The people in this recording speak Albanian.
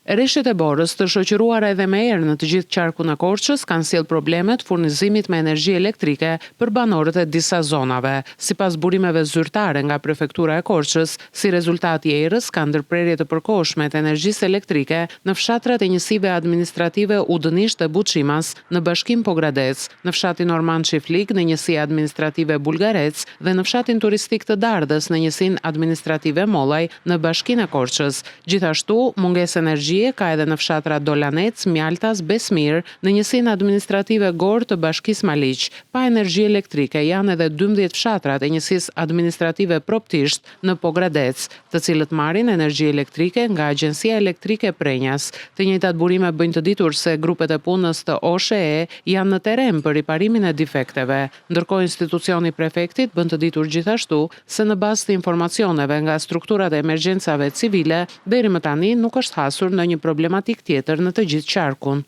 Reshjet e borës, të shoqëruara edhe me erë në të gjithë qarkun e Korçës, kanë sjellë probleme të furnizimit me energji elektrike për banorët e disa zonave. Sipas burimeve zyrtare nga Prefektura e Korçës, si rezultat i erës ka ndërprerje të përkohshme të energjisë elektrike në fshatrat e njësive administrative Udënisht dhe Buçimas në Bashkinë Pogradec, në fshatin Orman Çiflig në njësinë administrative Bulgarec dhe në fshatin turistik të Dardhës në njësinë administrative Mollaj në Bashkinë e Korçës. Gjithashtu, mungesë energjie ka edhe në fshatrat Dolanec, Mjaltas, Besmir, në njësinë administrative Gorë të Bashkisë Maliq. Pa energji elektrike janë edhe 12 fshatrat e njësisë administrative Proptisht në Pogradec, të cilët marrin energji elektrike nga Agjencia Elektrike Prrenjas. Të njëjtat burime bëjnë të ditur se grupet e punës të OSHEE janë në terren për riparimin e defekteve. Ndërkohë institucioni i prefektit bën të ditur gjithashtu se në bazë të informacioneve nga strukturat e emergjencave civile, deri më tani nuk është hasur ndonjë problematikë tjetër në të gjithë qarkun.